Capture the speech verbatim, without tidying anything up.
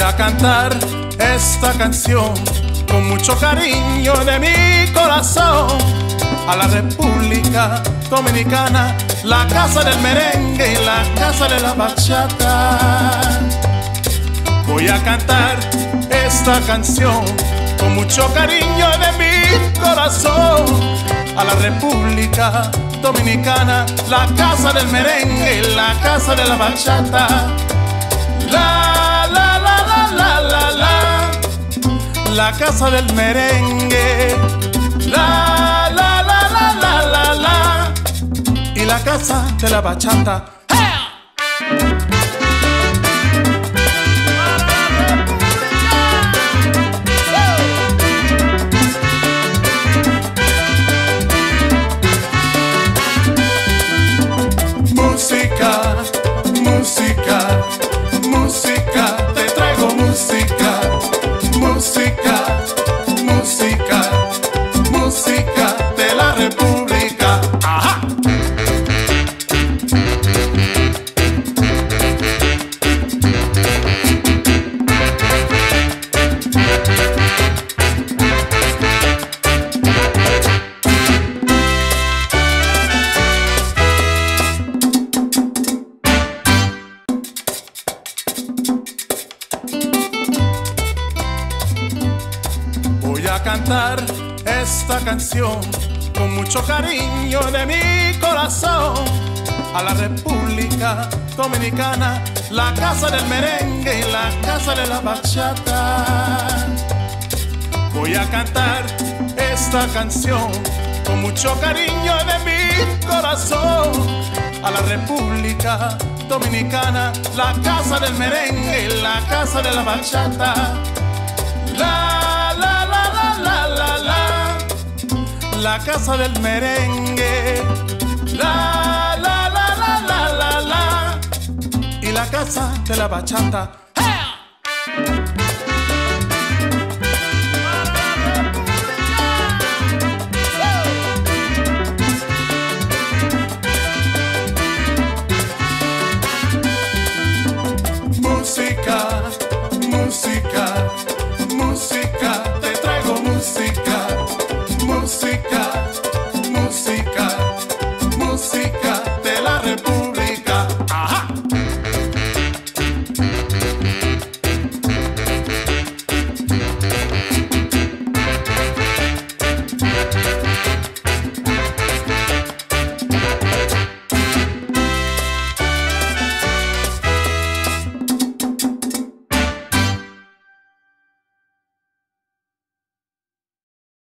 A cantar esta canción con mucho cariño de mi corazón a la República Dominicana, la casa del merengue y la casa de la bachata. Voy a cantar esta canción con mucho cariño de mi corazón a la República Dominicana, la casa del merengue, la casa de la bachata. La, la, la, la, la, la, la. La casa del merengue. La, la, la, la, la, la, la. Y la casa de la bachata. Música, música, música, te traigo música. Música, música, música de la República. Ajá. Voy a cantar esta canción con mucho cariño de mi corazón a la República Dominicana, la casa del merengue y la casa de la bachata. Voy a cantar esta canción con mucho cariño de mi corazón a la República Dominicana, la casa del merengue, la casa de la bachata. La, la, la, la, la, la, la. La casa del merengue. La, la, la, la, la, la, la. Y la casa de la bachata. Música, música, música, te traigo música. Música, música, música de la República. Ajá.